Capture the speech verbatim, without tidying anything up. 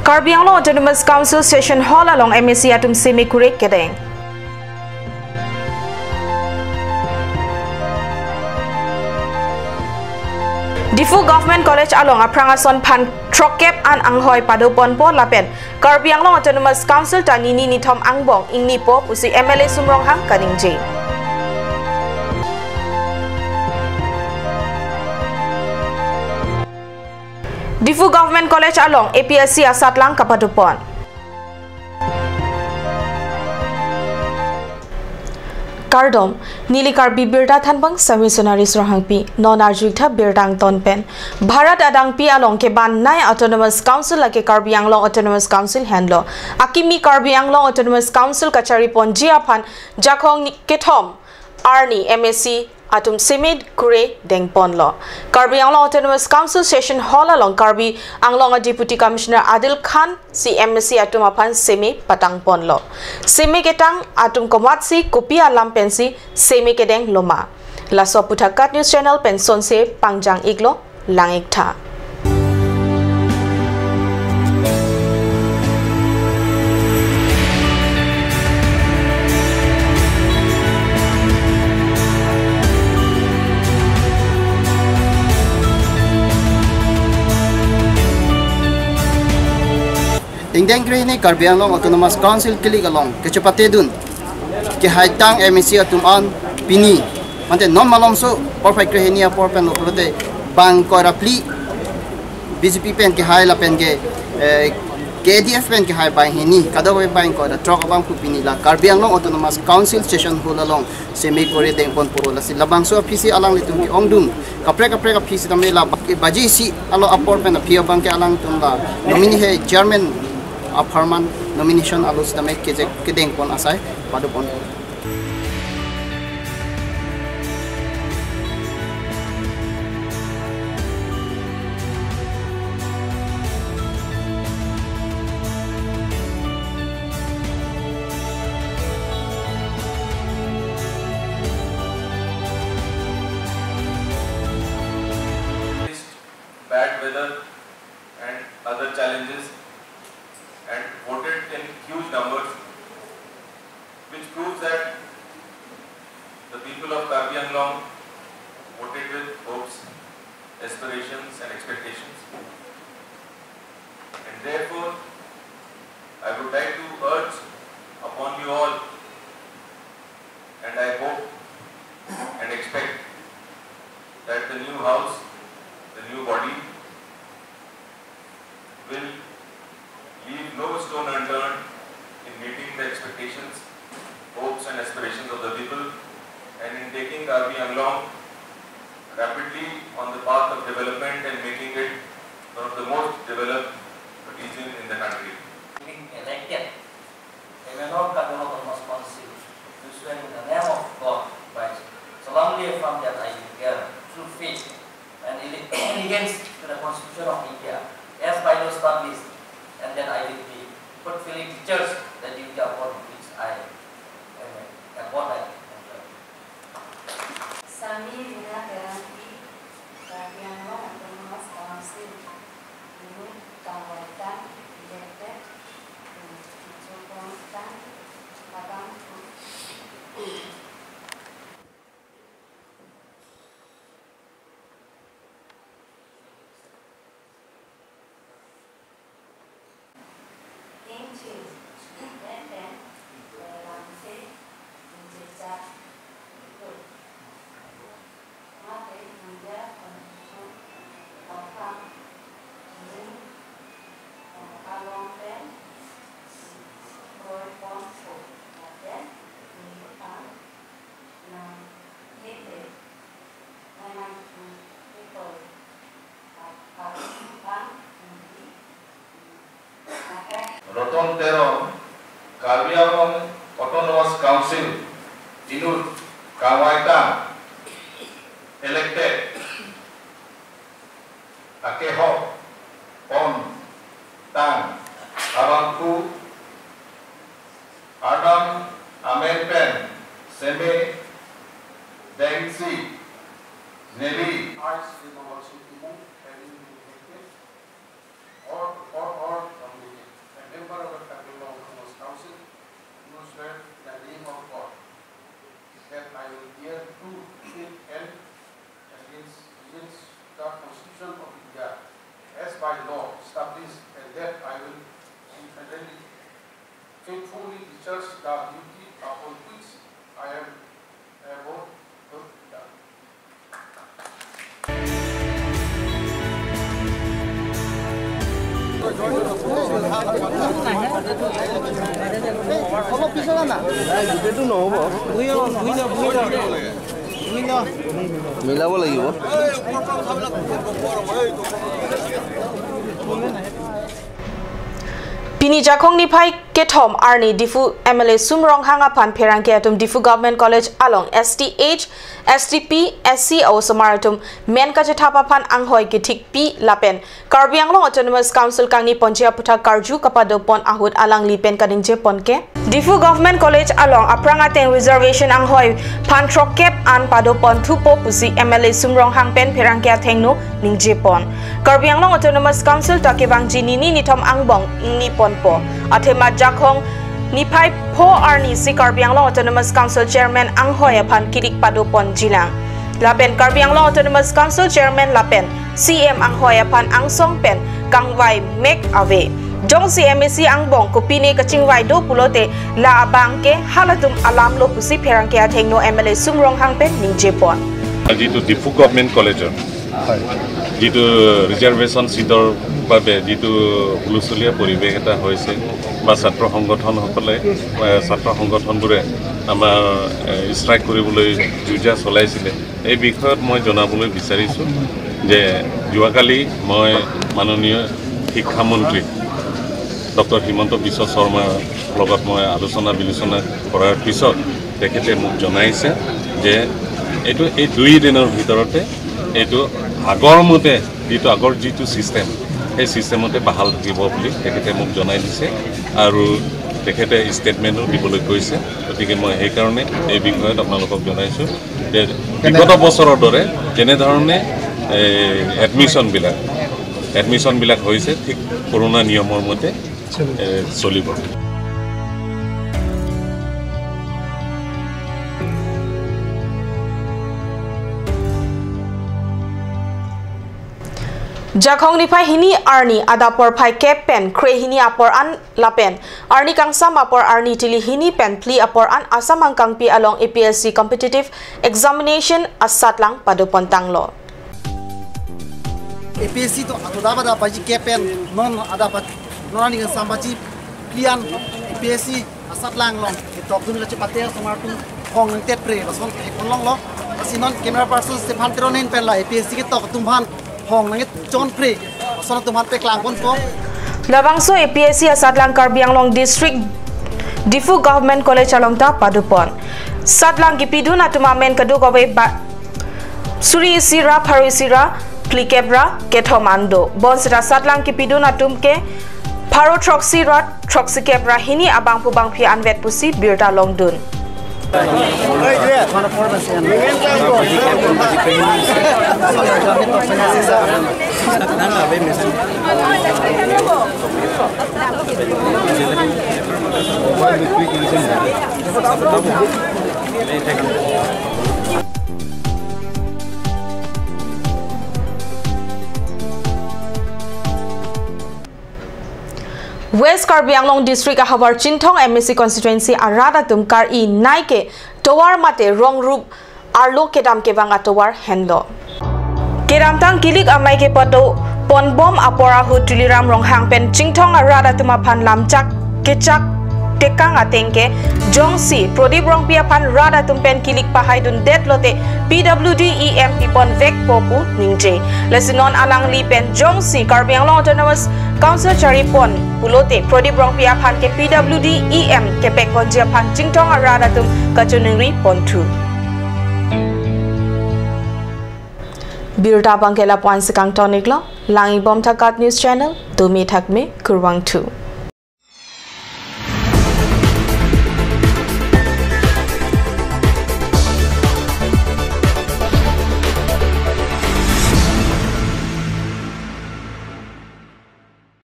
Karbi Anglong Autonomous Council Session Hall along M A C atum seme kure kedeng. Diphu Government College along aphrang ason phan throkkep an anghoi padoponpo lapen Karbi Anglong Autonomous Council ta nini nithom angbong ingnipo pusi M L A Sum Ronghang kaningje. Diphu Government College along A P S C asatlang kapadopon. Kardom, neli Karbi Birta Thanbang Sami Sonari Surhangpi, non arjuitha birta angton pen. Bharat adangpi along kebannei Autonomous Council lake Karbi Anglong Autonomous Council henlo. Akimi Karbi Anglong Autonomous Council kachariponji aphan jakong ni kethom arni M A C atum seme kure dengponlo. Karbi Anglong Autonomous Council Session Hall along Karbi Anglong a Deputy Commissioner Adil Khan si M A C atum aphan seme patangponlo. Seme ketang atum komatsi kopi alam pensi seme kedeng loma. Laso aphuthak KAT News Channel pen sonse pangjang iklo, lang iktha. Ingdeng krehini Karbi Anglong Autonomous Council kilik along kechepatedun kehaitang M A C atum an pini, mate non malomso porphai krehini apor pen lo pulote bang ingkoi ra phli B J P pen kehai lapen ke, eh, K D F pen kehai bang hini, kadokave bang ingkoi ra throk abang pu pini la Karbi Anglong Autonomous Council Session Hall along seme kure dengponpo, lasi labangso aphisi alanglitum ke-ongdung kaprek kaprek aphisi tame la ba-, baji isi alo apor pen aphi abang ke alangtum la nominee he chairman apharman nomination alo sitame keje kedengpon asai padoponpo. Bad weather and other challenges, and voted in huge numbers, which proves that the people of Karbi Anglong voted with hopes, aspirations, and expectations. And therefore, I would like to urge upon you all, and I hope and expect that the new house, the new body, will leave no stone unturned in meeting the expectations, hopes and aspirations of the people, and in taking Karbi Anglong rapidly on the path of development and making it one of the most developed region in the country. Being elected a member of Karbi Anglong Autonomous Council, do swear in the name of God, by solemnly affirm that I will bear true faith and alle-, allegiance to the Constitution of India as by law established, and that I will be faithfully discharge the duty upon which I am appointed. Sami Rina Terangpi, Karbi Anglong Autonomous Council, inut kangvaitang elected, inut kangvaitang abang Ingchin, ingpen, eh, lamthe, ingchechak, ikut. Mate India Constitution, aphang, ining, eh, along pen, kroiponpo, lapen, ining, nang, hete, nanang, ikut. Roton Teron, Karbi Anglong Autonomous Council, inut kangvaitang elected akehok pontang abangphu Arnam amen pen seme dengsi neli. I, Sri Baba Sri Timung, having been elected or, or, or nominated law established, and that I will faithfully, faithfully discharge the duty upon which I am about to be done. অলপ পিছত আনা। এইটো নহ'ব। মিলাব লাগিব। Pini Jakhong niphai kethom arni Diphu M L A Sum Ronghang aphan pherangke atum Diphu Government College along S T H, S T P, S C osomar atum men kachethap aphan anghoi kethikpi lapen Karbi Anglong Autonomous Council kangni ponji aputhak karju kapado pon ahut alangli pen kaningje pon ke. Diphu Government College along aphrang ateng reservation anghoi phan throkkep an pado pon thupo pusi M L A Sum Ronghang pen pherangke athengno ningje pon. Karbi Anglong Autonomous Council ta kevangji nini nithom angbong ingni ponpo. Athema Jakhong niphai pho arni si Karbi Anglong Autonomous Council Chairman anghoi aphan kilik pado ponjilang. Lapen Karbi Anglong Autonomous Council Chairman lapen C M anghoi aphan angsong pen kangvai mek ave. Jongsi M A C angbong kopine kachingvai do pulote la abang ke halatum alam lo pusi pherangke athengno M L A Sum Ronghang pen ningje pon. যিটো ডিফু গভৰ্ণমেণ্ট কলেজৰ যিটো ৰিজাৰ্ভেশ্যন চিটৰ বাবে যিটো হুলস্থুলীয়া পৰিৱেশ এটা হৈছে বা ছাত্ৰ সংগঠনসকলে, এ, ছাত্ৰ সংগঠনবোৰে আমাৰ, এ, ষ্ট্ৰাইক কৰিবলৈ যুঁজা চলাইছিলে, এই বিষয়ত মই জনাবলৈ বিচাৰিছোঁ যে যোৱাকালি মই মাননীয় শিক্ষামন্ত্ৰী ডক্টৰ হিমন্ত বিশ্ব শৰ্মাৰ লগত মই আলোচনা বিলোচনা কৰাৰ পিছত তেখেতে মোক জনাইছে যে এইটো এই দুই দিনৰ ভিতৰতে এইটো আগৰ মতে যিটো আগৰ যিটো ছিষ্টেম, সেই ছিষ্টেমতে বাহাল থাকিব বুলি তেখেতে মোক জনাই দিছে আৰু তেখেতে ষ্টেটমেণ্টো দিবলৈ কৈছে। গতিকে মই সেইকাৰণে এই বিষয়ত আপোনালোকক জনাইছোঁ যে বিগত বছৰৰ দৰে যেনেধৰণে এই এডমিশ্যনবিলাক, এডমিশ্যনবিলাক হৈছে, ঠিক পুৰণা নিয়মৰ মতে, এ, চলিব। Jakhong niphai hini arni adap porphai kep pen kre hini apor an lapen arni kangsam apor arni tili hini pen phli apor an Assam angkangpi along A P S C competitive examination asatlang pado pon tanglo. A P S C to adap adap baji kep pen non adap non arni kangsam baji phli an A P S C asatlang along ketokdun la chepate osomar atum hong nangtetpre lason theklonglo. Lasi non camera person Stephan Teron ahin pen la A P S C ketok atum aphan hong nangchonpre lason atum aphan peklang ponpo. Labangso A P S C asatlang Karbi Anglong District Diphu Government College along ta pado pon. Satlang kepidun atum amen kadokave ba suri isi ra, pharo isi ra, phlikep ra, kethom an do. Bonsita satlang kepidun atum ke pharo throksi ra, throksi kep ra hini abangphu bangphi anvet pusi birta longdun. West Karbi Anglong District ahavar Chinthong M A C constituency arat atum kar-i nai ke tovar mate rong rup arlo kedam kevang atovar henlo. Kedamtang kilik amei kepado ponbom apor ahut Tuliram Ronghang pen Chinthong arat atum aphan lamchak kechak tekang ateng ke jongsi Prodip Rongpi aphan rat atum pen kilik pahaidundet lote P W D E M piponvekpo pu ningje. Lasi non alangli pen jongsi Karbi Anglong Autonomous Council charipon pulote Prodip Rongpi aphan ke P W D E M kepekponji aphan Chinthong arat atum kachiningri ponthu. Birta abang ke lapu-an si kangtoniklo, lang-ibom tha KAT News Channel, dome thakme, kurvangthu.